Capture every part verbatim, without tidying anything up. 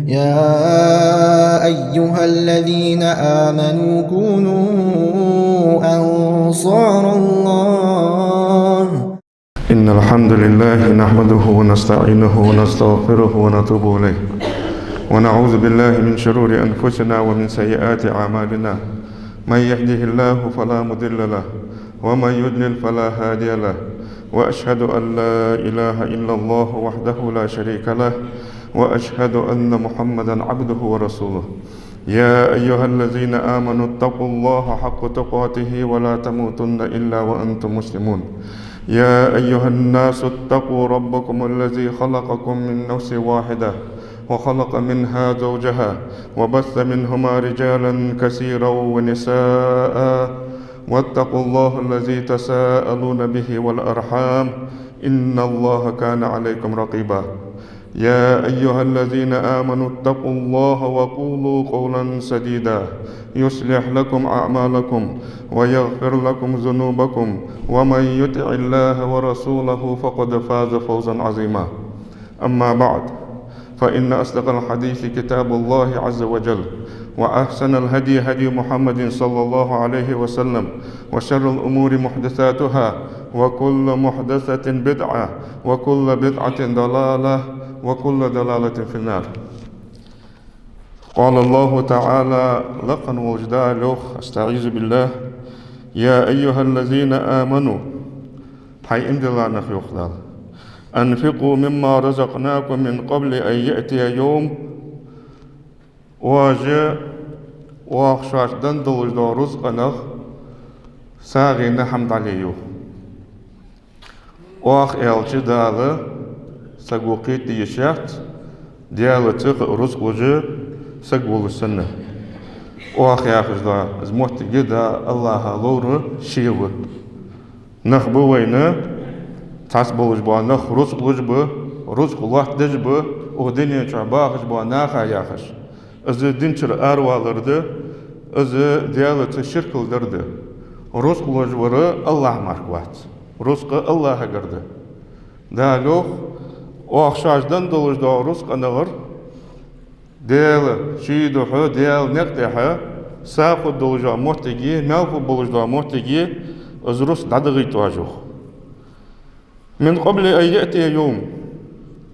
يا أيها الذين آمنوا كونوا أنصار الله. إن الحمد لله نحمده ونستعينه ونستغفره ونتوب إليه، ونعوذ بالله من شرور أنفسنا ومن سيئات أعمالنا. من يهده الله فلا مضل له، ومن يضلل فلا هادي له، وأشهد أن لا إله إلا الله وحده لا شريك له، وأشهد أن محمدا عبده ورسوله. يا أيها الذين آمنوا اتقوا الله حق تقاته ولا تموتن إلا وأنتم مسلمون. يا أيها الناس اتقوا ربكم الذي خلقكم من نفس واحدة وخلق منها زوجها وبث منهما رجالا كثيرا ونساء واتقوا الله الذي تساءلون به والأرحام إن الله كان عليكم رقيبا. يا أيها الذين آمنوا اتقوا الله وقولوا قولا سديدا يصلح لكم أعمالكم ويغفر لكم ذنوبكم ومن يطع الله ورسوله فقد فاز فوزا عظيما. أما بعد، فإن أصدق الحديث كتاب الله عز وجل، وأحسن الهدي هدي محمد صلى الله عليه وسلم، وشر الأمور محدثاتها، وكل محدثة بدعة، وكل بدعة ضلالة، وكل ضلالة في النار. قال الله تعالى, лакха волча Дала йоах, أستعيذ بالله: يا أيها الذين آمنوا, хӀай иман дилла нах, йоах Дала, أنفقوا مما رزقناكم من قبل أن يأتي يوم, оаш, оаха шоашта денна долаш дола рузкъах сагӀийна хӀама дӀале, йоах. Оаха аьлча, Дала саго кхета йиш яц, Даьла цӀи кхы а рузкъ луш саг волаш санна. Оаха яхаш дола из моттиг да, АллахӀа ловр ше ва. Нах ба вайна, цхьацца болаш бола нах рузкъ луш ба, рузкъ лоаттадеш ба укх дунен чу бахаш болча наха, яхаш. Из дин чура аравалар да, из Даьлаца ширк дар да. Рузкъ луш вар АллахӀ мара вац. Рузкъа АллахӀагара да. Дала йоах: оаха шоашта денна долаш дола рузкъах Даьла ший духьа, Даьла наькъа тӀа сагӀа хургдолаш дола моттиг, маьл хургболаш дола моттиг, из рузкъ дӀадахийта оаш, йоах. من قبل أن يأتي يوم,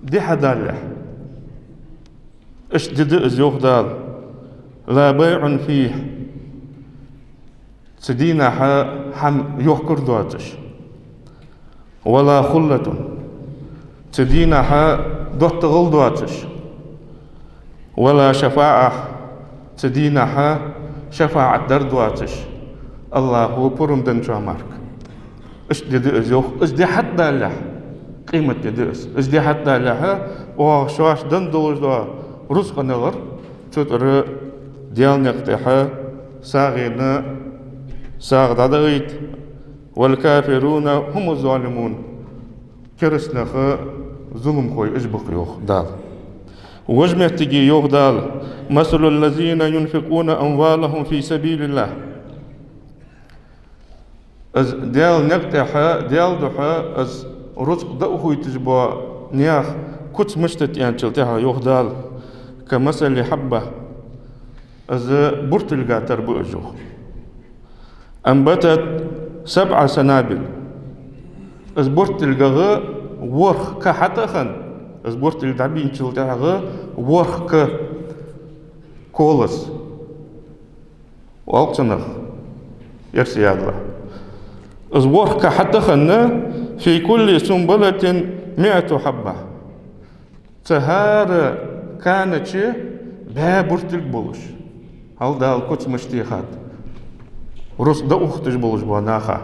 ди хьадалалехь. Иштта ди да из, йоах Дала: لا بيع فيه, цу дийнахьа хӀама йохкар доацаш, ولا خلة, цу дийнахьа доттагӀал доацаш, ولا شفاعة, цу дийнахьа шафаӀат дар доацаш АллахӀа пурам денначоа мара. Иштта ди да из, йоах, из ди хьатӀадалалехь, къематди да из. Из ди хьатӀадалалехь, оаха шоашта денна долаш дола рузкъах, цу тӀара Даьла наькъа тӀа сагӀийна сагӀа дӀадахийта, والكافرون هم الظالمون, кераста нах зуламхой уж ба-кх, йоах Дала. Вож моттиге йоах Дала: مثل الذين ينفقون أموالهم في سبيل الله. Из Даьла наькъа тӀа, Даьла духьа из рузкъ дӀаухийташ бола наьха куц мишта да аьнначул тӀехьагӀа йоах Дала: كمثل حبة, из буртилга тара ба уж, йоах. أنبتت سبع سنابل. Из буртилгах ворхӀ ка хьатӀа а хинна, из буртилг дӀабийначул тӀехьагӀа ворхӀ ка, колос оал цунах эрсий яздаьлча. Из ворхӀ ка хьатӀа а хинна, في كل سنبلة مائة حبة. Цу хӀара кана чу бӀаь буртилг болаш. Хьал Дала куц мишта техад рузкъ дӀаухийташ болаш бола наха.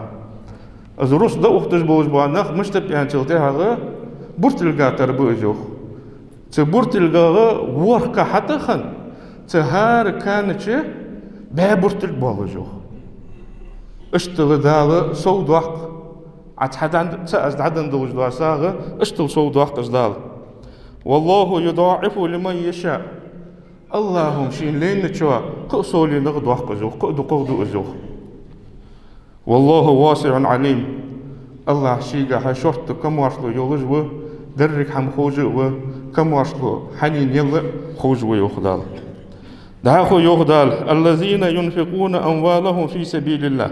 Из рузкъ дӀаухийташ болаш бола нах мишта ба аьнначул тӀехьагӀа буртилга тара ба уж, йоах. Цу буртилгах ворхӀ ка хьатӀа а хинна, цу хӀара кана чу бӀаь буртилг болаш, йоах. Иштта Дала сов доаккх, Ӏа цхьа дӀа-, цхьа аз дӀаденна долаш дола сагӀа, иштта сов доаккх из Дала. والله يضاعف لمن يشاء. АллахӀа шийна лайначоа кхы а совленах доаккх из, йоах, кхы а дукхагӀа ду из, йоах. والله واسع عليم. АллахӀ шийгахьа шортта комаьршал йолаш ва, деррига хӀама ховш а ва, камоаршал хьанна енна я ховш ва йоах Дала. ДӀахо йоах Дала: «الذين ينفقون أموالهم في سبيل الله».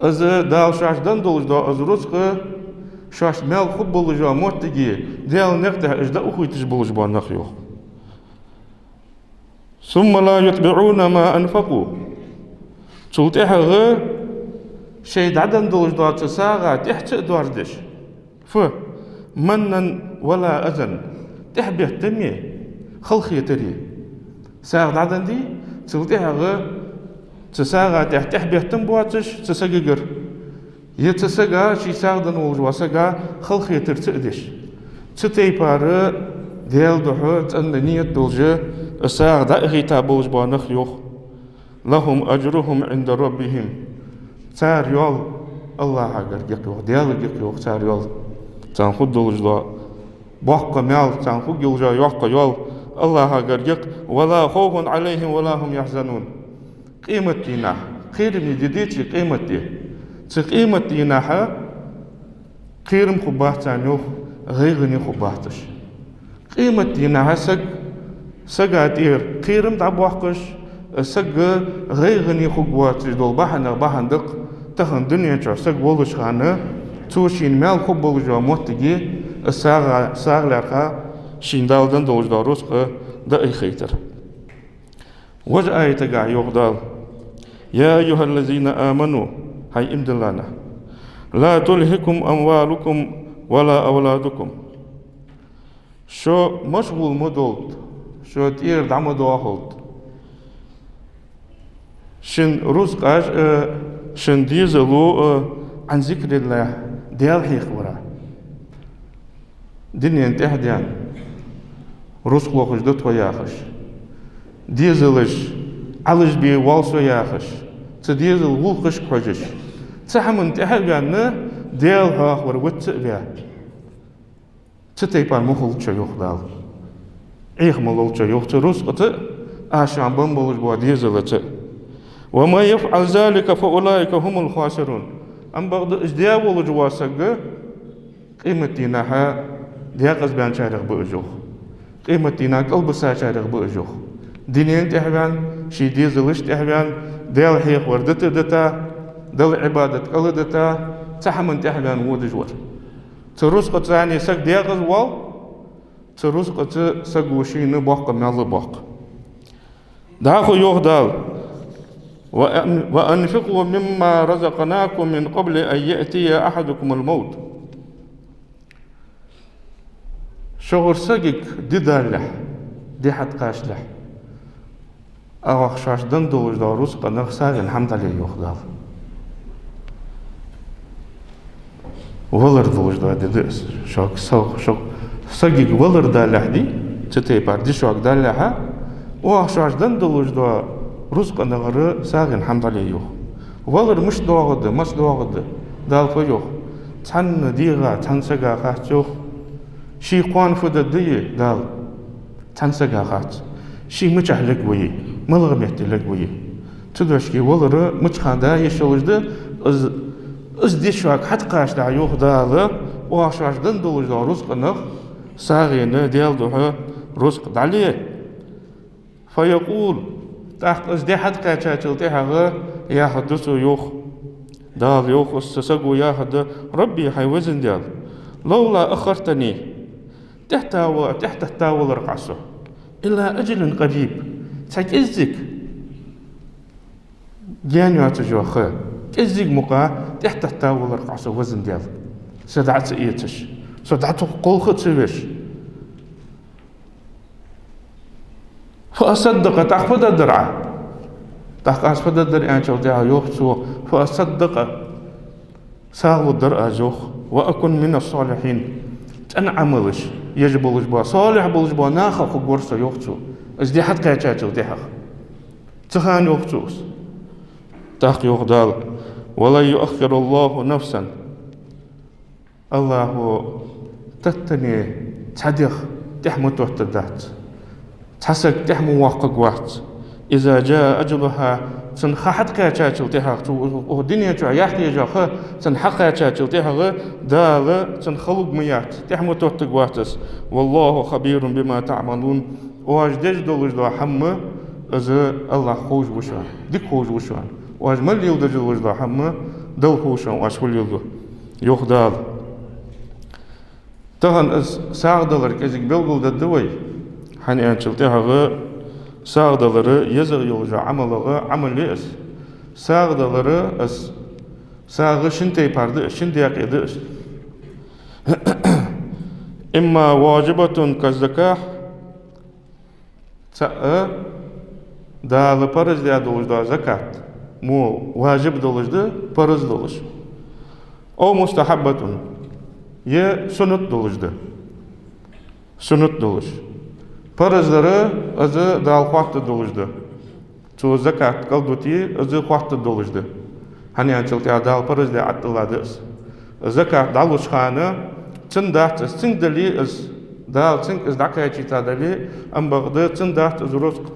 Из Дала шоашта денна долаш дола из рузкъа, шоашта маьл хургболаш йола моттиге, Даьла наькъа тӀа уж дӀаухийташ болаш бола нах йоах. «ثم لا يتبعون ما أنفقوا». Цул тӀехьагӀа шоай дӀаденна долаш дола цу сагӀа тӀехьа ца а доаржадеш. Фу, «منًّا ولا أذى», тӀехьабеттаме, халахетаре. СагӀа дӀаденнадий, цул тӀехьагӀа цу сагӀа тӀехьа тӀехьабеттам боацаш цу сагагара. Е цу сага, ший сагӀа денна волаш вола сага халахетар ца а деш. Цу тайпара Даьла духьа цӀена ният долаш, сагӀа дӀа а хийта болаш бола нах йоах. «لهم أجرهم عند ربهم». Цар йоал Аллахьагара гекъ йоах, Даьлагара гекъ йоах цар йоал. Царна хургдолаш дола боккха маьл, царна хургйолаш йола йоккха йоал Аллахьагара гекъ. «ولا خوف عليهم ولا هم يحزنون». Къематдийнахьа, кхераме ди деций къематди. Цу къематдийнахьа кхерам хургбац царна йоах, гӀайгӀане хургбац уж. Къематдийнахьа саг, сага тӀера кхерам дӀабоаккхаш, саг гӀайгӀане хургвоацаш дола бахьанех бахьан да-кх тахан дунен чу саг волаш хана, цо шийна маьл хургболаш йола моттиге, сагӀа, сагӀа лаьрхӀа шийна Дала денна долаш дола рузкъа дӀаайхайтар. Вож аятагахь йоах Дала: «يا أيها الذين آمنوا», хӀай иман диллача нах, «لا تلهكم أموالكم ولا أولادكم». Шо машгӀул ма долда, шо тӀера дӀа ма доахалда. Шун рузкъаш а, шун дезало а, عن ذكر الله, Даьла хьехавара. Дунен тӀехьа даьнна, рузкъа лохаш да тхо яхаш, дезалаш Ӏалашбе воал со яхаш, цу дезала гӀулакхашка хьожаш, цу хӀаман тӀехьа а ваьнна, Даьла хьехавар виц а ваь. Цу тайпара ма хулда шо йоах Дала. Ӏеха ма лолда шо йоах цу рузкъаца а, аз шоана бенна болаш бола дезалаца а. «ومن يفعل ذلك فأولئك هم الخاسرون». Амма бакъда из даь волаш вола саг къематдийнахьа декъаза баьнначарех ба из йоах. Къематдийнахьа кӀалбисачарех ба из йоах. Дунен тӀехьа ваьнна, ший дезалашта тӀехьа ваьнна, Даьла хьехавар дита а дита, Далла Ӏибадат кӀал а дита, цу хӀаман тӀехьа ваьнна водаш вар. Цу рузкъаца цхьана саг декъаза воал, цу рузкъаца саго шийна боккха маьл а боаккх. ДӀахо йоах Дала: «وأن-، وأنفقوا مما رزقناكم من قبل أن يأتي أحدكم الموت». Шугара сагага ди далалехь, ди хьатӀакхачалехь, оаха шоашта денна долаш дола рузкъанах сагӀийна хӀама дӀале йоах Дала. Валар долаш дола ди да из. Шуга са-, шуга сагага валар далалехь ди, цу тайпара ди шуга далалехьа, оаха шоашта денна долаш дола рузкъанагара сагӀийна хӀама дӀале йоах. Валар мишта доагӀаргда, маца доагӀаргда, Дала фу йоах? Цхьан дегӀа, цхьан сага хац йоах, ший кхоана фу дергда Дала. Цхьан сага хац, ше мичахьа лергва, малагӀа метте лергва. Цудухьа валар мичахьа да йиш йолаш да, из, из ди шуга хьатӀакхачалехь йоах Дала, оаха шоашта денна долаш дола рузкъанах сагӀийна Даьла духьа рузкъа дӀале. «فيقول», тӀаккха из ди хьатӀакхаьчачул тӀехьагӀа яхаргда цо йоах, Дала йоах, из саго яхаргда: «رب», хӀай везан Даьла, «لولا أخرتني», тӀехьатта-, тӀехьатеттавалар-кх Ӏа со, «إلى أجل قريب», цхьа кӀеззига, гаьна йоацаш йола ха, кӀеззига мукъа тӀехьатеттавалар-кх Ӏа со, везан Даьла, са дӀа а ца эцаш, со дӀа цу кхолха а ца веш. «فأصدق», тӀаккха фу дергдар Ӏа? ТӀаккха аз фу дергдар аьнначул тӀехьагӀа йоах цо: «فأصدق», сагӀа лургдар аз йоах, «وأكن من الصالحين», цӀена Ӏамалаш еш болаш бола, солихь болаш бола нахах хургвар со йоах цо, из ди хьатӀакхаьчачул тӀехьагӀа. Цу хана йоах цо из. ТӀаккха йоах Дала: «ولن يؤخر الله نفسا». Аллахьо таттане цхьа дегӀ тӀехьа ма тоттаргдац, цхьа саг тӀехьа ма воаккхаргвац, إذا جاء أجلها, цун ха хьатӀакхаьчачул тӀехьагӀа, цу, укх дунен чу яхь еза ха цун хьакхаьчачул тӀехьагӀа, Дала цун ха лург ма яц, тӀехьа ма тоттарг вац из. والله خبير بما تعملون. Оаш деш долаш дола хӀама, из АллахӀ ховш ва шоана, дика ховш ва шоана. Оаш мел леладеш долаш дола хӀама Далла хов шоана, оаш фу леладу, йоах Дала. Тахан из сагӀа далар кӀезига белгалдергда вай, хӀана аьлча тӀехьагӀа сагӀа далар езагӀа йолча Ӏамалагара Ӏамал я из. СагӀа далар из, сагӀа шин тайпара да из, шин даькъе да из. إما واجبة كالزكاة, цаӀ, Дала параз даь долаш дола закат, мо важиб долаш да, параз долаш. أو مستحبة, е суннат долаш да. Суннат долаш. Параз дар, из Дала хоаттаргдолаш да. Цо закат кӀалдуте, из хоаттаргдолаш да. ХӀана аьлча тӀехьа Дала параз даь Ӏатталла да из. Закат дӀалуча хана цун дац из, цунга дале из, Дала цунга из дӀакхаьчийта дале, ам бакъда цун дац из рузкъ.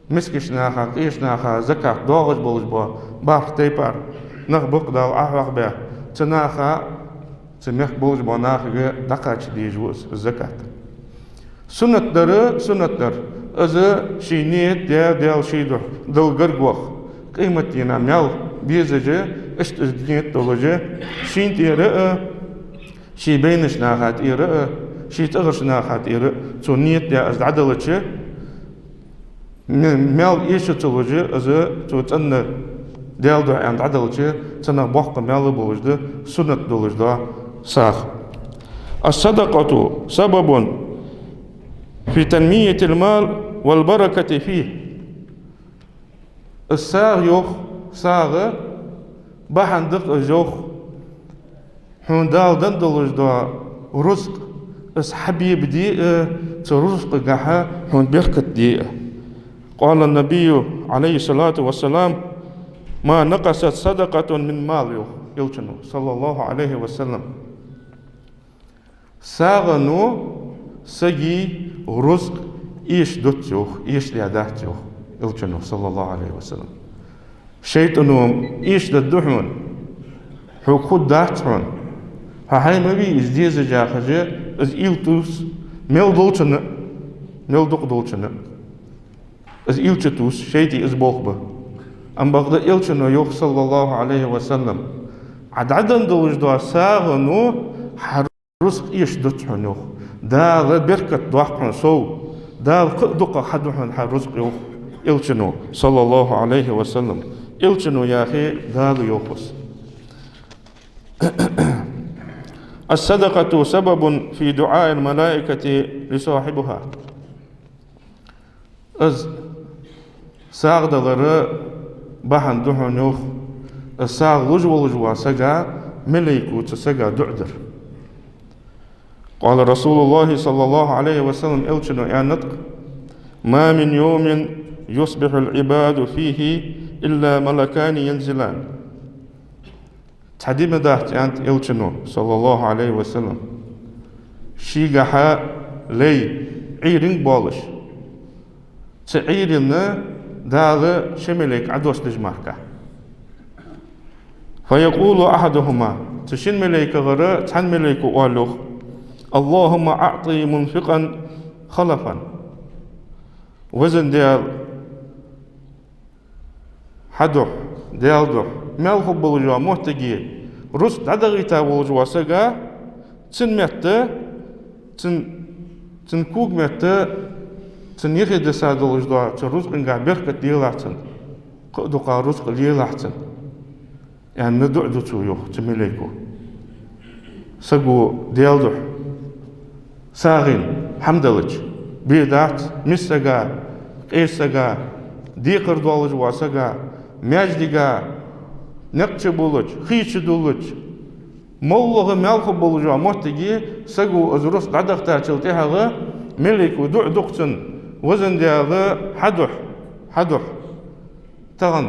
Мискача наха, къеча наха закат доагӀаш болаш бола бархӀ тайпара нах ба укх Дала Ӏохьоахабаь, цу наха, цу мехка болаш болча нахага дӀакхача дезаш ва из закат. Суннат дар, суннат дар, из ший ният даь, Даьла ший духьа дала гаргаваха, къематдийнахьа маьл безаш, иштта из ният долаш, шийна тӀера а, ший байнача наха тӀера а, ший цӀагӀарча наха тӀера а цо ният даь из дӀаделча, м-, маьл эша ца луш, из цо цӀена Даьла духьа аьнна дӀаделча, цунах боккха маьл болаш да суннат долаш дола сагӀа. الصدقة سبب في تنمية المال والبركة فيه. Из сагӀа, йоах, сагӀа бахьан да-кх из, йоах, хьона Дала денна долаш дола рузкъ, из хьабебаде а, цу рузкъагахьа хьона беркат де а. قال النبي عليه الصلاة والسلام: ما نقصت صدقة من مال, йоах Элчано, صلى الله عليه وسلم. СагӀано сага рузкъ эшадоац, йоах, эшадаь дац, йоах Элчано, صلى الله عليه وسلم. ШайтӀано эшадергда хьона, хьога хургдац хьона. Хьо хьай ма вий из дезаш яхаш, из уйла тувс мел долчунна, мел дукха долчунна. Из уйла чутувс шайтӀа из болх ба. Ам бакъда Элчано йоах, صلى الله عليه وسلم: Ӏа дӀаденна долаш дола сагӀано хьа рузкъ эшадоац хьона, йоах. Дала беркат доаккх хьона сов. Дала кхы а дукхагӀа хьаду хьона хьа рузкъ, йоах Элчано, صلى الله عليه وسلم. Элчано яхе, Дала йоах из. الصدقة سبب في دعاء الملائكة لصاحبها. Из сагӀа далар бахьан да хьона, йоах, из сагӀа луш волаш вола сага малейко цу сага дуӀа дар. قال رسول الله صلى الله عليه وسلم, Элчано аьннад-кх: ما من يوم يصبح العباد فيه إلا ملكان ينزلان. Цхьа ди ма дац, аьннад Элчано, صلى الله عليه وسلم, шийгахьа лай Ӏуйранга боалаш, цу Ӏуйранна Дала ши малейк Ӏодоссадеш мара. فيقول أحدهما, цу шин малейкагара цхьан малейко оал, йоах: اللهم أعط منفقا خلفا. Везан Даьла, хьа духьа, Даьла духьа, маьл хургболаш йола моттиге рузкъ дӀадахийта волаш вола сага, цун метта, цун, цун кога метта, цун юхе диса долаш дола цу рузкъангахьа беркат лелахь цунна, кхы а дукха рузкъ лелахь цунна, аьнна, дуӀа ду цо, йоах, цу малейко. Саго Даьла духьа сагӀийна хӀама делча, бе дац миска сага, къеча сага, декхар долаш вола сага, маьждига, никъ чу болча, хий чу долча, моллагӀа маьл хургболаш йола моттиге саго из рузкъ дӀадахийтачул тӀехьагӀа малейко дуӀа ду-кх цунна: Везан Даьла, хьа духьа, хьа духьа тахан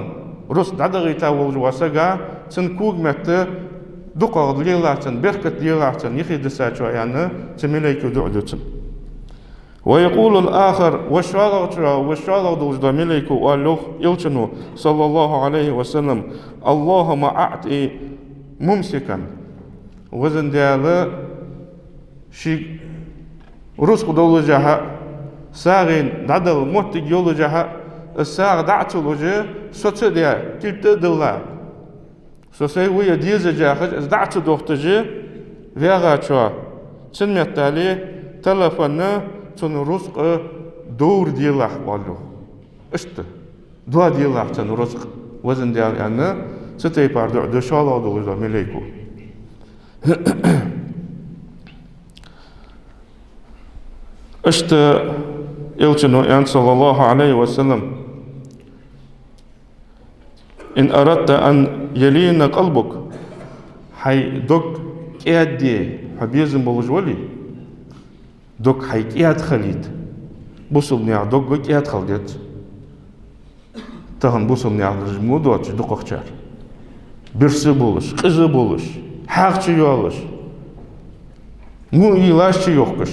рузкъ дӀадахийта волаш вола сага, цун кога метта дукхагӀа лелахь цунна, беркат лелахь цунна юхе дисачоа, аьнна, цу малейко дуӀа ду цунна. ويقول الآخر, вож шоллагӀчо, вож шоллагӀа долаш дола малейко оал йоах Элчано, صلى الله عليه وسلم: اللهم أعط ممسكا. Везан Даьла, ший рузкъа доллашехьа, сагӀийна дӀадала моттиг йоллашехьа, из сагӀа дӀа а ца луш, соца а даь, кулг тӀа а дилла, со сай вуя дезаш яхаш, из дӀа а ца дохийташ вагӀачоа, цун меттел талафан, цун рузкъа довр делахь, оал йоах. Иштта, доа делахь цун рузкъа, везан Даьла, аьнна, цу тайпара дуӀа ду шоллагӀа долаш дола малейко. Иштта Элчано аьннад, صلى الله عليه وسلم: إن أردت أن يلين قلبك, хьай дог кӀаьда де хьо безам болаш вале, дог хьай кӀаьда хилийта. Бусалба наьха дог кӀаьда хила деза. Тахан бусалба наьха дог мо доацаш дукхагӀчар. Бирса болаш, къиза болаш, хьагӀ чу йоалаш, муи лаш чу йохкаш.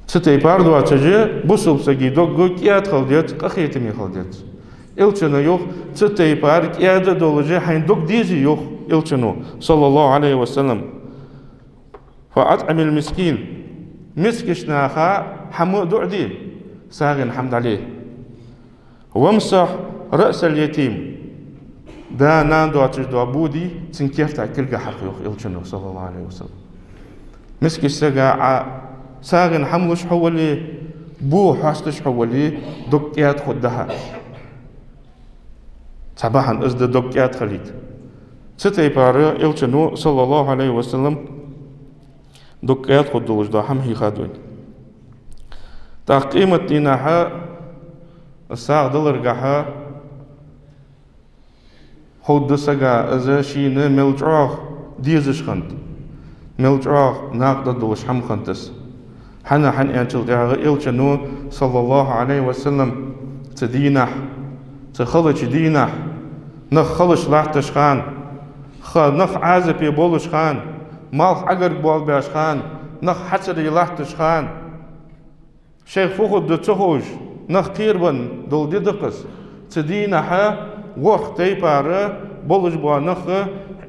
Цу тайпара доацаш, бусалба сага дог кӀаьда хила деза, къахетаме хила деза. Элчано йоах, цу тайпара кӀаьда долаш хьайна дог дезе йоах Элчано, صلى الله عليه وسلم. فأطعم المسكين, мискача наха хӀама дуӀа де, сагӀийна хӀама дӀале. وامسح رأس اليتيم, да-нана доацаш дола бо де, цун керта кулг хьакха йоах Элчано, صلى الله عليه وسلم. Мискача сага Ӏа сагӀийна хӀама луш хьо вале, бо хьоасташ хьо вале, дог кӀаьда хургда хьа. Цхьа бахьан из да дог кӀаьда хилийта. Цу тайпара Элчано, صلى الله عليه وسلم, дог кӀаьда хургдолаш дола хӀама хьийхад вайна. ТӀаккха къематдийнахьа, сагӀа даларгахьа, ховргда сага из шийна мел чӀоагӀа дезаш хиннад, мел чӀоагӀа накъадаргдолаш хӀама хиннад из. ХӀана, хӀана аьлча тӀехьагӀа Элчано, صلى الله عليه وسلم, цу дийнахьа, цу халача дийнахьа, нах халаш латташ хана, ха-, нах Ӏазапе болаш хана, малх Ӏагарга болабеш хана, нах хьацаре латташ хана, шоайх фу хургда ца ховш, нах кхерабенна дола ди да-кх из. Цу дийнахьа ворхӀ тайпара болаш бола нах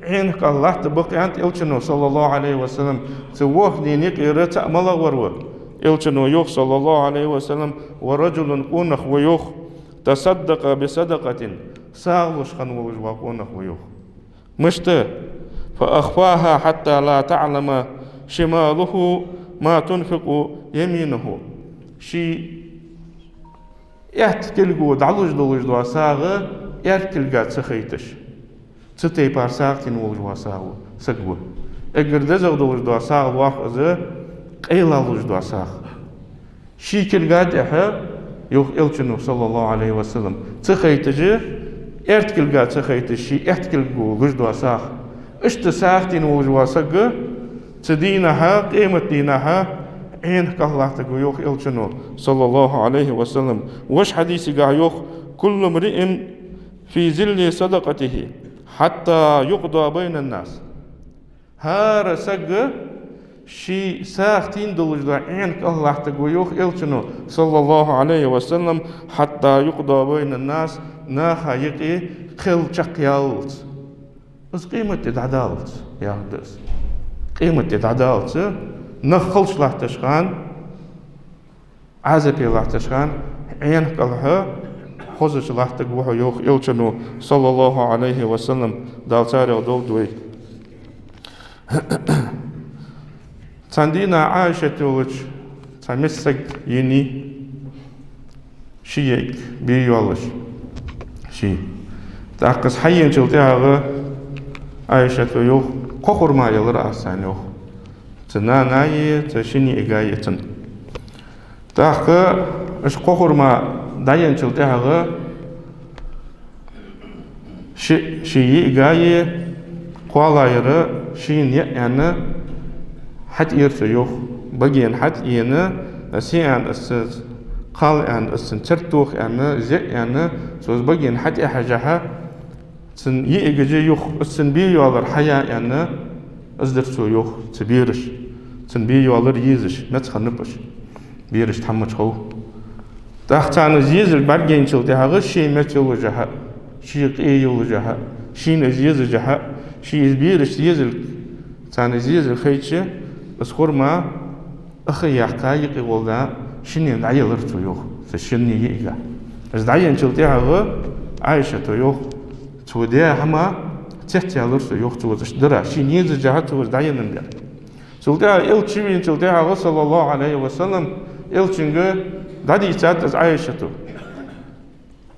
Ӏена кӀал латтаргба-кх, аьннад Элчано, صلى الله عليه وسلم. Цу ворхӀанна юкъера цаӀ малагӀвар ва? Элчано йоах, صلى الله عليه وسلم: ورجل, къонах ва йоах, تصدق بصدقة, сагӀа луш хинна волаш вола къонах ва йоах. Мишта? فأخفاها حتى لا تعلم شماله ما تنفق يمينه. Ший аьтта кулго дӀалуш долаш дола сагӀа аьрда кулга ца хайташ. Цу тайпара сагӀа тийнна волаш вола сагӀа ва, саг ва. Эггара дезагӀа долаш дола сагӀа лоархӀ из къайла луш дола сагӀа. Ший кулга тӀехьа, йоах Элчано, صلى الله عليه وسلم, ца хайташ, аьрда кулга ца хайташ, ший аьтта кулго луш дола сагӀа. Иштта сагӀа тийнна волаш вола саг цу дийнахьа, къематдийнахьа Ӏена кӀал латтаргва, йоах Элчано, صلى الله عليه وسلم. Вож хьадисагахьа йоах: كل امرئ في ظل صدقته حتى يقضى بين الناس. ХӀара саг ший сагӀа тийнна долаш дола Ӏена кӀал латтаргва, йоах Элчано, صلى الله عليه وسلم, حتى يقضى بين الناس, наха юкъе кхел чакхъяллалца. Из къематди дӀадаллалца, яхар да из. Къематди дӀадаллалца, нах халаш латташ хана, Ӏазапе латташ хана, Ӏена кӀалха хозача латтаргва хьо, йоах Элчано, صلى الله عليه وسلم, Дала царех долда вай. Цхьан дийнахьа Ӏайшат йолча цхьа миска саг енай ший йиӀиг бе йоаллаш. Ший. ТӀаккха из хьаеначул тӀехьагӀа Ӏайшата йоах, кхо хурма елар аз царна, йоах. Цу нанаи, цу шин йиӀигаи цун. ТӀаккха уж кхо хурма дӀаеначул тӀехьагӀа ши-, ший йиӀигаи кхоалагӀъяра шийна яа аьнна хьатӀаера цо, йоах. Багена хьатӀаена, се аьнна из цун кхалла аьнна, из цун церг тоха аьнна, зе аьнна, цо из багена хьатӀахьежача, цун йиӀигаш юха из цун бе йоаллар хьаяь аьнна, из дир цо, йоах, цу бераша. Цун бе йоаллар езаш, меца хиннаб уж. Берашта хӀама ца хов. ТӀаккха царна из езалга бӀаргайайначул тӀехьагӀа, ший меца йолаш хьа, ший къе йолаш хьа, шийна из езаш хьа, ший из берашта езалга, царна из езалга хайча, из хурма аха яьккха юкъе гӀолла шинне дӀаелар цо, йоах, цу шинне йиӀига. Из дӀаенначул тӀехьагӀа Ӏайшата йоах, цо даь хӀама цецъяьлар цо, йоах, цо из иштта дара, шийна езаш хьа цо из дӀаенна дар. Цул тӀехьагӀа Элча веначул тӀехьагӀа, саллаллахӀу Ӏалайхи ва саллам, Элчанга дӀадийцад из Ӏайшата.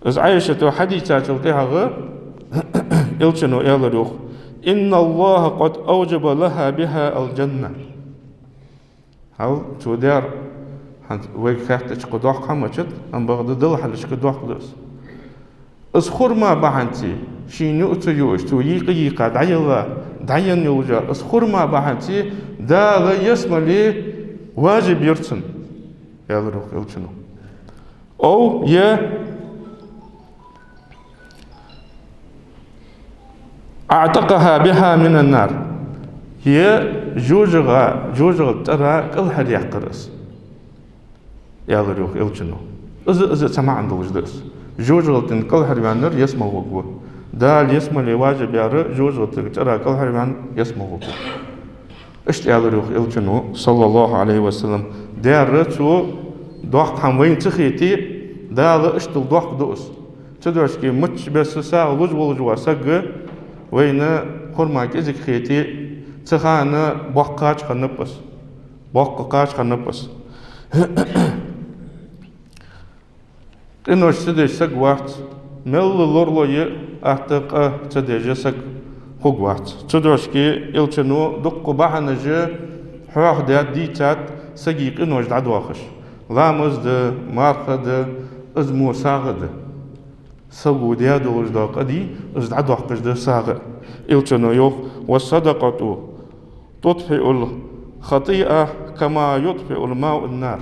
Из Ӏайшата хьадийцачул тӀехьагӀа Элчано аьлар, йоах: «إن الله قد أوجب لها بها الجنة». Хьал, цо даьр, хӀанз вайга хаьттача кхы доккха хӀама дац, амма бакъда Далла хьалхашка доккха да из. Из хурма бахьанца, шийна юа ца юаш, цо йийкъа-йийкъа дӀаелла, дӀаенна йолаш, из хурма бахьанца Дала ялсмале важиб йир цунна, аьлар, йоах, Элчано. أو е أعتقها بها من النار, е жожагӀа-, жожагӀата тӀара кӀалхаръяьккхар из, аьлар, йоах, Элчано. Из, из цхьа маӀан долаш да из. ЖожагӀатен кӀалхарваьннар ялсмале гӀоргва. Дала ялсмале важиб яьр жожагӀатен тӀара кӀалхарваьнна ялсмале гӀоргва. Иштта аьлар, йоах, Элчано, саллаллахӀу Ӏалайхи ва саллам. Даьр цо доккха хӀама вайна ца хете, Дала иштта доккха ду из. Цудухьа мичча бесса сагӀа луш волаш вола саг вайна хурма кӀезига хете, цу хана боккха кхача хиннаб из. Боккха кхача хиннаб из. Къинош ца деш саг вац, мел лоралу а, атта къа ца деш а саг хургвац. Цудухьа Элчано дуккха бахьанаш хьоахадаьд, дийцад сага къинош дӀадоахаш. Ламаз да, марха да, из мо сагӀа да. Саго даь долаш дола къа дий, из дӀадоаккхаш да сагӀа. Элчано йоах: «والصدقة تطفئ الخطيئة كما يطفئ الماء النار».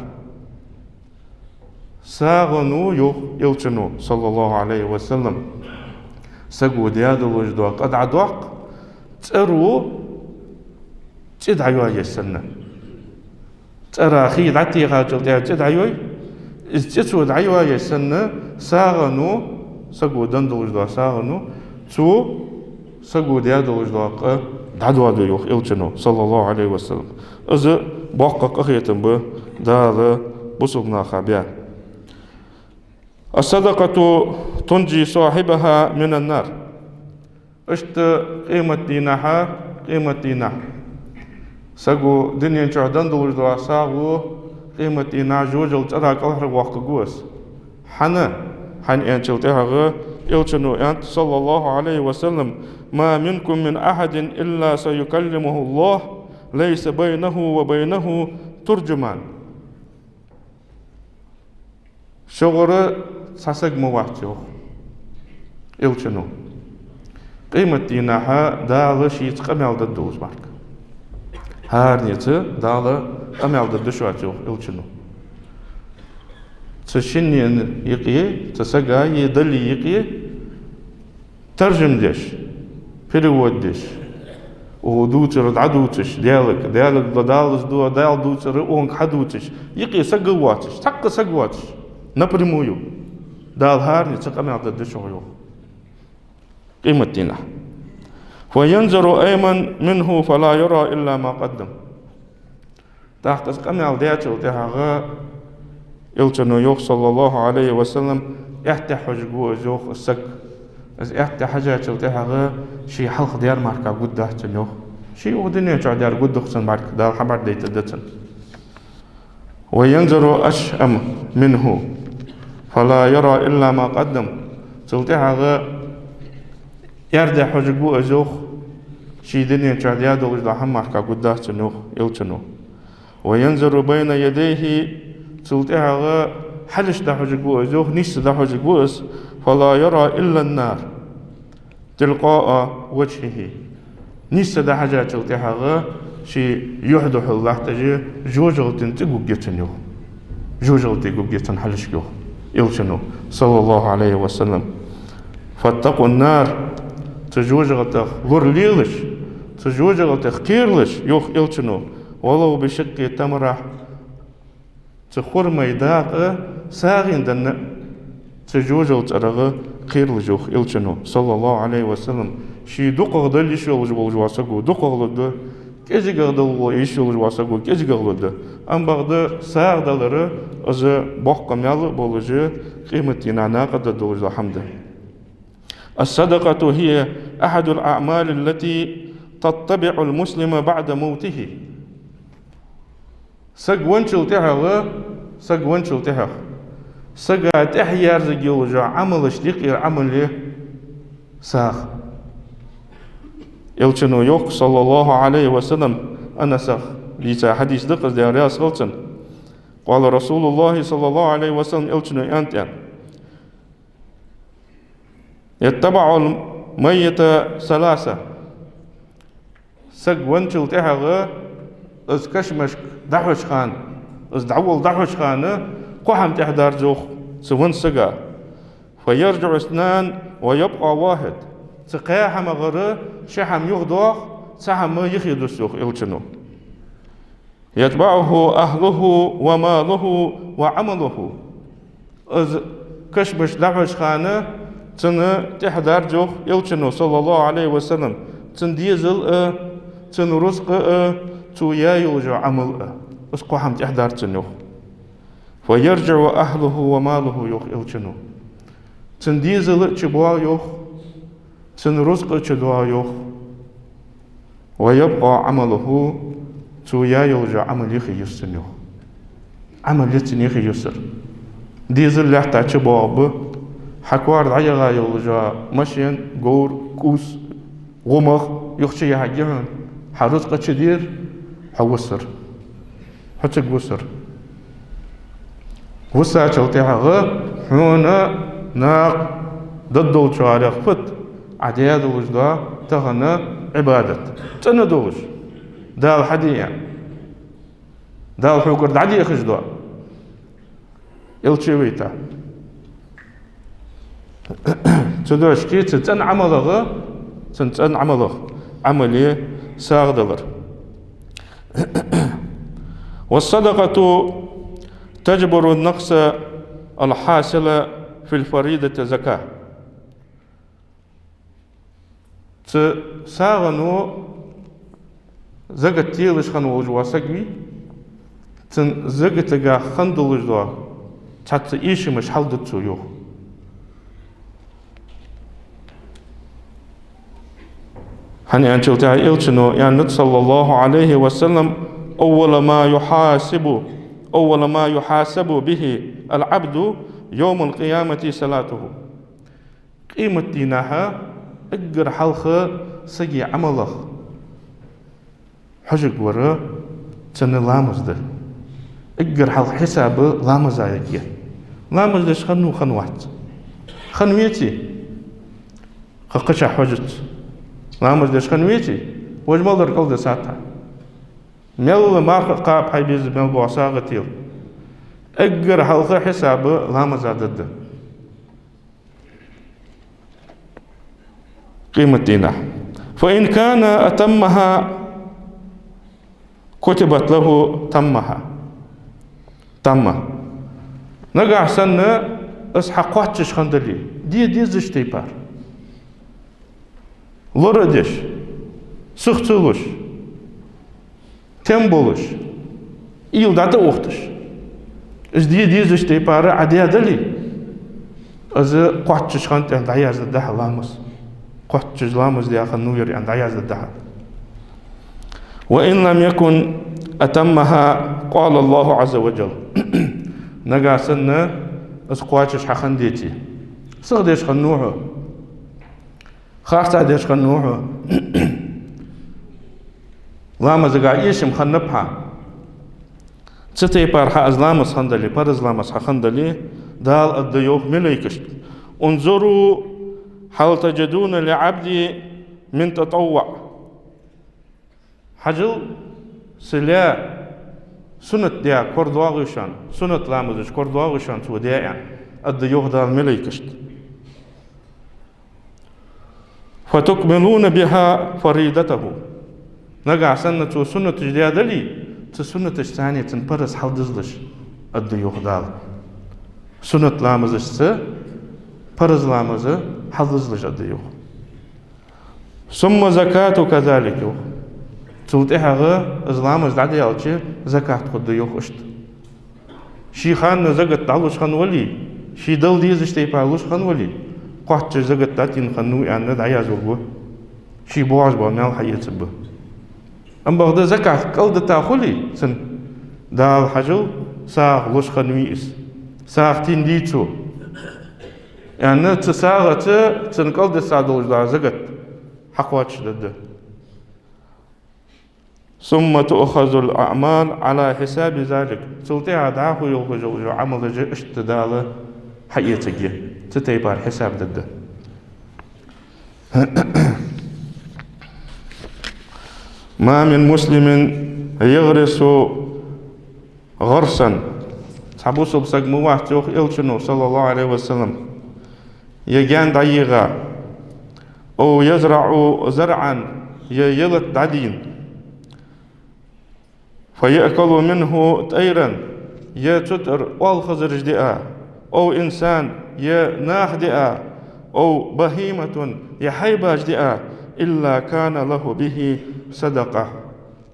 СагӀано, йоах Элчано, саллаллахӀу Ӏалайхи ва саллам, саго даь долаш дола къа дӀадоаккх, цӀеро цӀи дӀайоаеш санна. ЦӀера хий дӀатехачул тӀехьагӀа цӀи дӀайой, из цӀи цо дӀайоаеш санна, сагӀано, саго даь долаш дола сагӀано, цо саго даь долаш дола къа дӀадоаду, йоах Элчано, саллаллахӀу Ӏалайхи ва саллам. Из боккха къахетам ба Дала бусалба наха баь. «الصدقة تنجي صاحبها من النار». Иштта къематдийнахьа, къематдийнахьа саго дунен чу даь долаш дола сагӀо къематдийнахьа жожагӀатен цӀера кӀалхарвоаккхаргва из. ХӀана? ХӀана аьлча тӀехьагӀа Элчано аьннад, саллаллахӀу Ӏалайхи ва саллам: «ما منكم من أحد إلا سيكلمه الله ليس بينه وبينه ترجمان». Шугара цхьа саг ма вац, йоах Элчано, къематдийнахьа Дала шийца къамаьл дергдолаш мара. ХӀаранеца Дала къамаьл дергдолаш вац, йоах Элчано. Цу шинне юкъе, цу сага е Далла юкъе таржам деш, перевод деш, укхо дувцар дӀадувцаш, Даьлага, Даьлага, Дала из ду-, Дала дувцар укхунга хьадувцаш, юкъе саг воацаш, цхьаккха саг воацаш, напрямую Дала хӀаранеца къамаьл дергдолаш ва, йоах, къематдийнахьа. «فينظر أيمن منه فلا يرى إلا ما قدم». ТӀаккха из къамаьл даьчул тӀехьагӀа Элчано йоах, саллаллахӀу Ӏалайхи ва саллам, аьттехьа хьожаргва из, йоах, из саг. Из аьттехьа хьежачул тӀехьагӀа ший хьалха даьр мара гургдац цунна, йоах. Ший укх дунен чу даьр гургда-кх цунна мара, Дала хабар дайтаргда цунна. «وينظر أشأم منه فلا يرى إلا ما قدم». Цул тӀехьагӀа аьрдехьа хьожаргва из, йоах, ший дунен чу даь долаш дола хӀама мара гургдац цунна, йоах Элчано. «وينظر بين يديه», цул тӀехьагӀа хьалхашка дӀахьожаргва из, йоах, нийсса дӀахьожаргва из, «فلا يرى إلا النار تلقاء وجهه». Нийсса дӀахьежачул тӀехьагӀа ший юхь духьал латташ жожагӀатен цӀи гургья цунна, йоах. ЖожагӀате гургья цунна хьалхашка, йоах Элчано, саллаллахӀу Ӏалайхи ва саллам. «فاتقوا النار». Цу жожагӀатех лоралелаш, цу жожагӀатех кхералаш, йоах Элчано, «ولو بشق تمرة». Цу хурмай дакъа сагӀийна данна а, цу жожагӀатен цӀерагӀа кхералаш, йоах Элчано, صلى الله عليه وسلم, ший дукхагӀа дала йиш йолаш волаш вола саго дукхагӀа лургда, кӀезигагӀа дала йиш йолаш вола саго кӀезигагӀа лургда. Амма бакъда сагӀа далар из боккха маьл а болаш, къематдийнахьа накъадаргдолаш дола хӀама да. الصدقة هي أحد الأعمال التي تتبع المسلم بعد موته. Саг венначул тӀехьагӀа, саг венначул тӀехьагӀа, сага тӀехьа ерзаргйолаш йола Ӏамалашта юкъера Ӏамал я сагӀа. Элчано йоах, صلى الله عليه وسلم, Анасах дийца хьадис да-кх из, Даьла раьза хилва цунна: قال رسول الله صلى الله عليه وسلم, Элчано аьннад, аьнна: يتبع الميت ثلاثة. Саг венначул тӀехьагӀа из кашамашка дӀахьоча хана, из дӀаволла дӀахьоча хана, кхо хӀама тӀехьадарж, йоах, цу веннача сага. فيرجع اثنان ويبقى واحد. Цу кхаь хӀамагара ши хӀама юхадоах, цхьа хӀама юхедус, йоах Элчано. يتبعه أهله وماله وعمله. Из кашамашка дӀахьоча хана цунна тӀехьадарж, йоах Элчано, صلى الله عليه وسلم, цун дезал а, цун рузкъа а, цо яь йола Ӏамал а. Из кхо хӀама тӀехьадарж цунна, йоах. فيرجع أهله وماله, йоах Элчано. Цун дезал а чубоагӀа, йоах, цун рузкъа а чудоагӀа, йоах. ويبقى عمله, цо яь йола Ӏамал юхеюс цунна, йоах. Ӏамал я цун юхеюсар. Дезал лаьтта чубоагӀаргба, хьа коара дӀаяха йола машен, говр, кӀувс, гӀумах, юха чу яхьаргья хьона, хьа рузкъа чудера, хьо вусар. Хьо цига вусар. Вусачул тӀехьагӀа хьона накъа даддолчарех фуд Ӏа даь долаш дола тахан Ӏибадат? ЦӀена долаш, Дала хьаде аьнна, Дала хьогара дӀадехаш дола. Элча вайта. Цу дешаца цу цӀена Ӏамалагара, цу цӀена Ӏамалагара, Ӏамал я сагӀа далар. والصدقة تجبر النقص الحاصل في الفريضة الزكاة. Цу сагӀано закат телаш хинна волаш вола саг вий, цун закатагахь хинна долаш дола цхьацца эшамаш хьалдуц цо, йоах. ХӀана аьлча, Элчано аьннад, صلى الله عليه وسلم: أول ما يحاسب، أول ما يحاسب به العبد يوم القيامة صلاته. Къематдийнахьа эггара хьалха сага Ӏамалах хьожаргвар цун ламаз да. Эггара хьалха хьисаб ламаза ергья. Ламаз деш хиннав, хиннавац? Хинна веций? Кхы кхычахьа хьожац. Ламаз деш хинна веций? Вож мел дар кӀалдисад хьа. Мел марха кхаба хьай беза, мел боагӀа сагӀа тела. Эггара хьалха хьисаб ламаза дергда къематдийнахьа. فإن كان أتمها كتبت له تامة. تامة. Нагахьа санна из хьакхоачаш хинна дале, де дезача тайпара, лора а деш, сих ца луш, тем болаш, уйла дӀатӀа а ухташ, из де дезача тайпара Ӏа даь дале, из кхоачаш хиннад аьнна дӀаяздергда хьа ламаз. Кхоачаш ламаз даь хиннав ер аьнна дӀаяздергда хьа. وإن لم يكن أتمها قال الله عز وجل. Нагахьа санна из кхоачаш хьахинна деце, сих деш хиннав хьо, харцахьа деш хиннав хьо, ламазагахь эшам хиннаб хьа, цу тайпара хьа из ламаз хинна дале, параз ламаз хьахинна дале, Дала аргда, йоах, малайкашта: انظروا هل تجدون لعبدي من تطوع. Хьажал, са лай суннат даь корадоагӀий шоана, суннат ламазаш корадоагӀий шоана цо даь аьнна, аргда, йоах, Дала малайкашта. فتكملون بها فريضته. Нагахьа санна цо суннаташ даь дале, цу суннаташца цун параз хьалдизалаш, аргда, йоах Дала. Суннат ламазашца парз ламаз хьаллизалуш аргда, йоах. ثم الزكاة كذلك, йоах. Цул тӀехьагӀа из ламаз дӀадаьлча, закат хургда, йоах, иштта. Ший хана закат дӀалуш хинна вале, ший дала дезача тайпара луш хинна вале, кхоачаш закат дӀадена хиннав аьнна дӀаязвергва. Ший божа ба мел хьаэцаргба. Ам бакъда закат кӀалдита хуле цун, Дала, хьажал, сагӀа луш хиннавий из, сагӀа тендий цо, аьнна, цу сагӀаца цун кӀалдиса долаш дола закат хьакхоачашдергда. ثم تؤخذ الأعمال على حساب ذلك. Цул тӀехьагӀа дӀахо йолхаш йола Ӏамалаш иштта Дала хьаэцаргья, цу тайпара хьисап дергда. ما من مسلم يغرس غرسا. Цхьа бусалба саг ма вац, йоах Элчано, صلى الله عليه وسلم, е гаьна дӀайийгӀа, أو يزرع زرعا, е ялат дӀадийна, فيأكل منه طيرا, е цу тӀара оалхазараш диа, أو إنسان, е нах диа, أو بهيمة, е хьайбаш диа, إلا كان له به صدقة.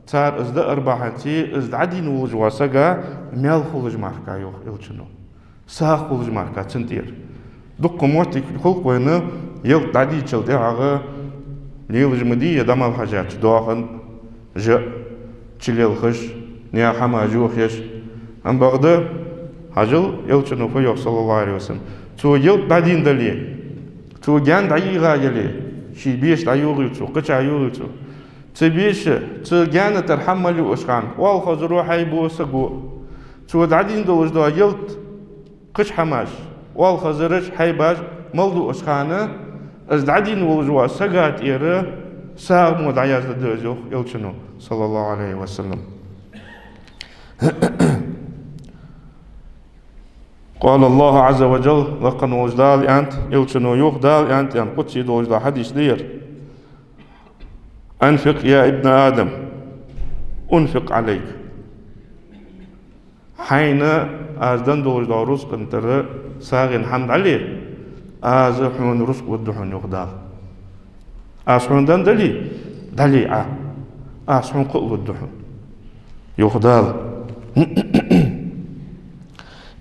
Цар из даар бахьанца, из дӀадийна волаш вола сага маьл хулаш мара, йоах Элчано. СагӀа хулаш мара цун тӀера. Дукха моттиг хул-кх вайна, ялат дӀадийчул тӀехьагӀа лелаш ма дий, е дӀа мел хьежача доахан жа, чулелхаш, наьха хӀамаш йохаеш. Ам бакъда, хьажал, Элчано фу йоах, صلى الله عليه وسلم: цо ялат дӀадийна дале, цо гаьна дӀайийгӀа яле, ший беша дӀайогӀий цо, кхыча йогӀий цо, цу беша, цу гаьна тӀара хӀама мел юаш хана, оалхазаро, хьайбо, саго, цо дӀадийна долаш дола ялат, кхыча хӀамаш, оалхазараш, хьайбаш мел дуаш хана, из дӀадийна волаш вола сага тӀера сагӀа мо дӀаяздергда из, йоах Элчано, صلى الله عليه وسلم. قال الله عز وجل, лакха волча Дала аьннад, Элчано йоах, Дала аьннад, аьнна, къудси долаш дола хьадис да ер: أنفق يا ابن آدم أنفق عليك. Хьайна аз денна долаш дола рузкъан тӀара сагӀийна хӀама дӀале, аз хьона рузкъа лургда хьона, йоах Дала. Аз хьона денна дале, дӀале Ӏа, аз хьона кхы а лургда хьона, йоах Дала.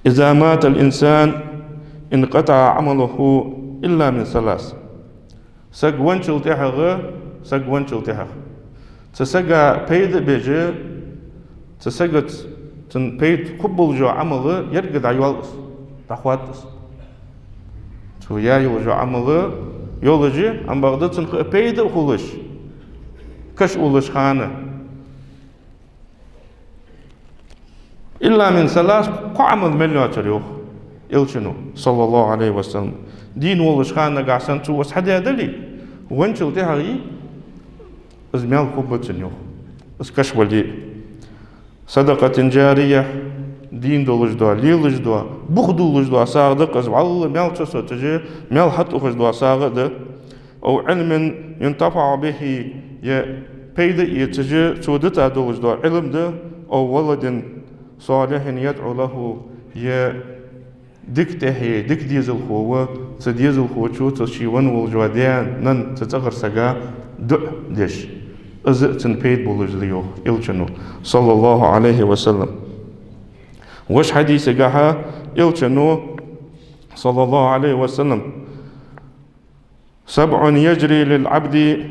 إذا مات الإنسان انقطع عمله إلا من ثلاث. Саг венначул тӀехьагӀа, саг венначул тӀехьагӀа, цу сага пайда а беш, цу сагаца цун пайда хургболаш йола Ӏамал еррига дӀайоал из, дӀахоад из. Цо яь йолаш йола Ӏамал йолаш я, ам бакъда цунна кхы а пайда а хулаш, каша уллаш хана. إلا من ثلاث, кхо Ӏамал мел йоацар, йоах Элчано, صلى الله عليه وسلم. Дийна волаш хана нагахьа санна цо из хьадаь дале, венначул тӀехьагӀа из маьл хургба цунна, йоах, из каша вале а. صدقة جارية, дийна долаш дола, лелаш дола, бух дуллаш дола сагӀа да-кх из, вӀалла маьл чу соцаш, маьл хьатӀаухаш дола сагӀа а да. أو علم ينتفع به, е пайда эцаш цо дита долаш дола Ӏилма да. أو ولد صالح يدعو له, е дика тӀехье, дика дезалхо ва, цу дезалхочо цу ший венна волаш вола даь-нанна, цу цӀагӀара сага дуӀа деш, из а цунна пайда болаш да, йоах Элчано, صلى الله عليه وسلم. Вож хьадисагахьа Элчано, صلى الله عليه وسلم: سبع يجري للعبد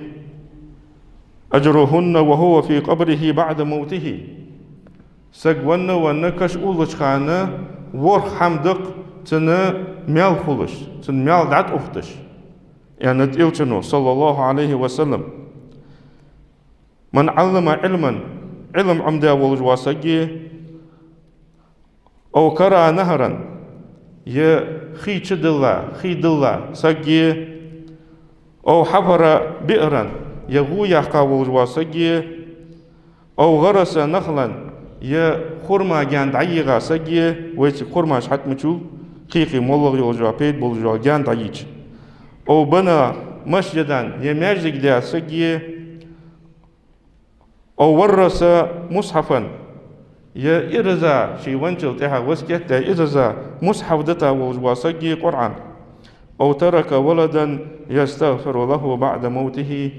أجرهن وهو في قبره بعد موته. Саг венна, венна каша уллача хана ворхӀ хӀама да-кх цунна маьл хулаш, цунна маьл дӀатӀаухийташ, аьннад Элчано, صلى الله عليه وسلم. من علم علما, Ӏилма Ӏомадаь волаш вола саг, أو كرى نهرا, е хий чудилла, хий дилла саг, أو حفر بئرا, е гӀув яьккха волаш вола саг, أو غرس نخلا, е хурма гаьна дӀайийгӀа саг, вайцига хурмаш хьатӀа мичул, кхы-кхы моллагӀа йолаш йола, пайда болаш йола гаьна дӀайийча, أو بنى مسجدا, е маьждиг даь саг, أو ورث مصحفا, е ираз, ший венначул тӀехьагӀа васкет даь, ираз мусхьаф дита волаш вола саг, Къуръан. أو ترك ولدا يستغفر له بعد موته.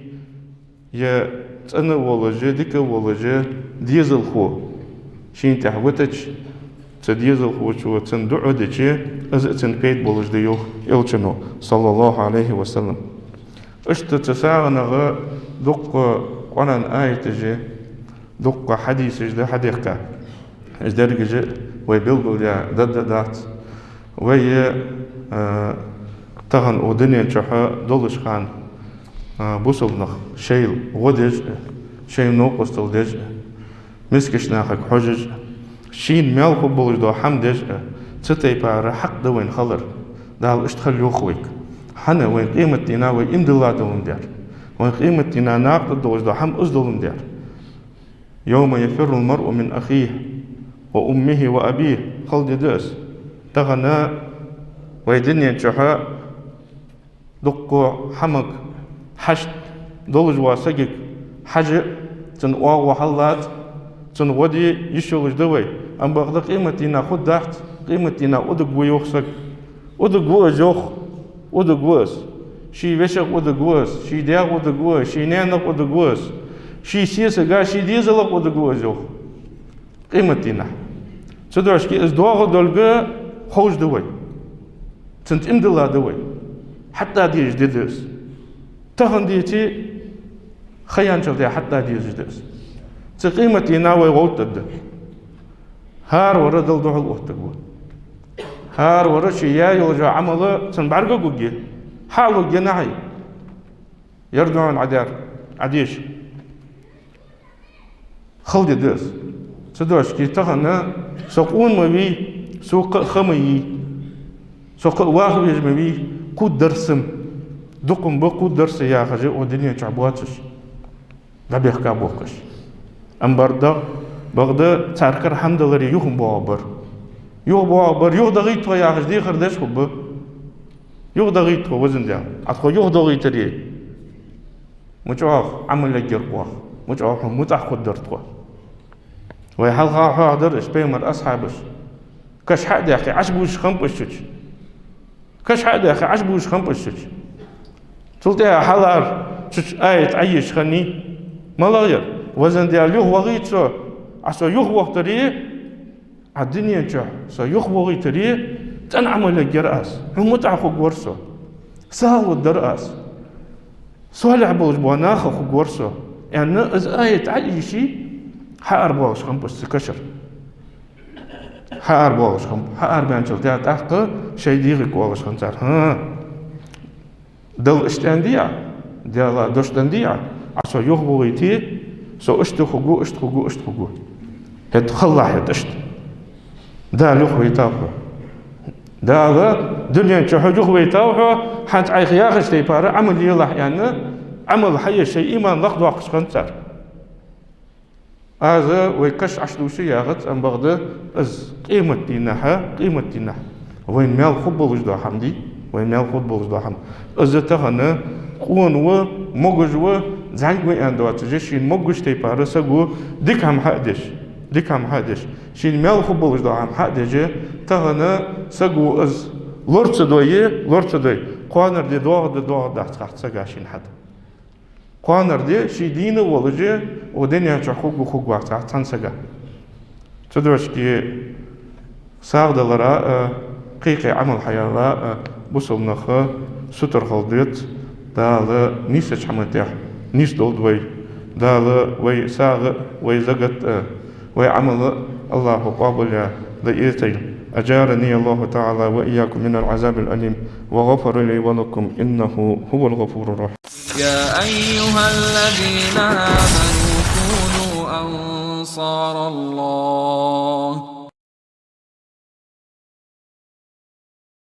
Е цӀена волаш, дика волаш дезалхо шийна тӀехьа витача, цу дезалхочо цунна дуӀа дича, из а цунна пайда болаш да, йоах Элчано, صلى الله عليه وسلم. Иштта цу сагӀанагӀа дуккха Къуръан аяташ, дуккха хьадисаш да хьадехка. Уж дерригаш а вай белгалдаь даргдац. Вай, э, тахан укх дунен чухь долча хана, э, бусалба нах шоайла гӀо деш а, шоай новкъостал деш а, мискача нахага хьожаш а, шийна маьл хургболаш дола хӀама деш а, цу тайпара хьакъ да вайна хилар. Дала иштта хила йоах вайга. ХӀана? Вайна къематдийнахьа вай иман дилла доландаь. Вайна къематдийнахьа накъадаргдолаш дола хӀама из доландаь. يوم يفر المرء من أخيه وأمه وأبيه. Хала ди да из. Тахан вай дунен чухь дуккха хӀамага хьашт долаш вола сагага хьажа а, цун оагӀув хьаллаца, цун гӀо де йиш йолаш да вай. Амма бакъда къематдийнахьа хургдац, къематдийнахьа уддаргва йоах саг. Уддаргва из, йоах, уддаргва из. Ший вешех уддаргва из, ший даьх уддаргва из, ший наьнах уддаргва из, ший сесага, ший дезалах уддаргва из, йоах. Къематдийнахьа. Цудухьа из доагӀаргдолга ховш да вай. Цунца иман дилла да вай. ХӀаьта дезаш ди да из. Тахан деце, ха яьнначул тӀехьагӀа хӀаьта дезаш да из. Цу къематдийнахьа вай гӀовттаргда. ХӀаравар Далла духьал оттаргва. ХӀаравар ший яь йола Ӏамал цунна бӀаргагургья, хьалургья нахьий. Ер да хьона Ӏа даьр, Ӏа деш. Хала ди да из. Цудухьа тахан со къона ма вий, сога кхы а ха ма йий, со кхы а ваха везаш ма вий, кхувргдар-кх са. Дукха ба кхувргдар-кх са яхаш укх дунен чухь боацаш, дӀабехка боахкаш. Амма бар да, бакъда царгара хӀама даларе юха боагӀаргбар. Юха боагӀаргбар, юха дагӀийт тхо яхаш дехар деш хургба. Юха дагӀийт тхо, везан Даьла. Ӏа тхо юха дагӀийтаре, ма чӀоагӀа Ӏамал ергьяр-кх оаха, ма чӀоагӀа хьона мутӀахьа хургдар тхо. Вай хьалха хьоахадаьр уж пайхамара асхьабаш. Каш хьа а даьккхе, Ӏаш бувцаш хиннаб уж цу чу. Каш хьа а даьккхе, Ӏаш бувцаш хиннаб уж цу чу. Цул тӀехьагӀа хьалха цу чу аят Ӏоешаш хиннай. МалагӀа яр? Везан Даьла, юха вахийта со, Ӏа со юха вахийтаре, Ӏа дунен чухь со юха вахийтаре, цӀена Ӏамал ергьяр аз, хьона мутӀахьа хургвар со, сагӀа лургдар аз, солихь болаш бола нахах хургвар со, аьнна, из аят Ӏоийше, хьаарабоалаш хиннаб уж цу кашара. Хьаарабоалаш хиннаб. Хьаарабаьнначул тӀехьагӀа тӀаккха шоай дегӀага оалаш хиннад цар: «ХӀа, Далла иштта аьннадий Ӏа? Даьла дош деннадий Ӏа? Ӏа со юха вахийте, со иштта хургва, иштта хургва, иштта хургва». ХӀаьта хилалахь хӀаьта иштта. Дала юхавайтав хьо. Дала дунен чу хьо юхавайтав хьо, хӀанз Ӏайха яхача тайпара Ӏамал елахь, аьнна, Ӏамал хьаеш, шоай иман лакхдоаккхаш хиннад цар. Аз вай каш Ӏочудувцаш яхац, амма бакъда из къематдийнахьа, къематдийнахьа вайна маьл хургболаш дола хӀама дий, вайна маьл хургболаш дола хӀама. Из тахан къона ва, могаш ва, зӀамига ва аьнна доацаш, шийна могаш тайпара саго дика хӀама хьа а деш, дика хӀама хьа а деш, шийна маьл хургболаш дола хӀама хьа а деш, тахан саго из лора ца дой, лора ца дой, кхоанара ди доагӀаргда, доагӀаргдац хац сага шийна хьада. Кхоанара ди ший дийна волаш, укх дунен чу хургва, хургвац хац цхьан сага. Цудухьа сагӀа далара а, кхы-кхы Ӏамал хьаяра а бусалба нах сутара хила деза. Дала нийсача хӀаман тӀа нийсдолда вай. Дала вай сагӀа а, вай закат а, вай Ӏамал а АллахӀа къоабалъяь дӀаэцайла. أجارني الله تعالى وإياكم من العذاب الأليم وغفر لي ولكم إنه هو الغفور الرحيم. يا أيها الذين آمنوا كونوا أنصار الله.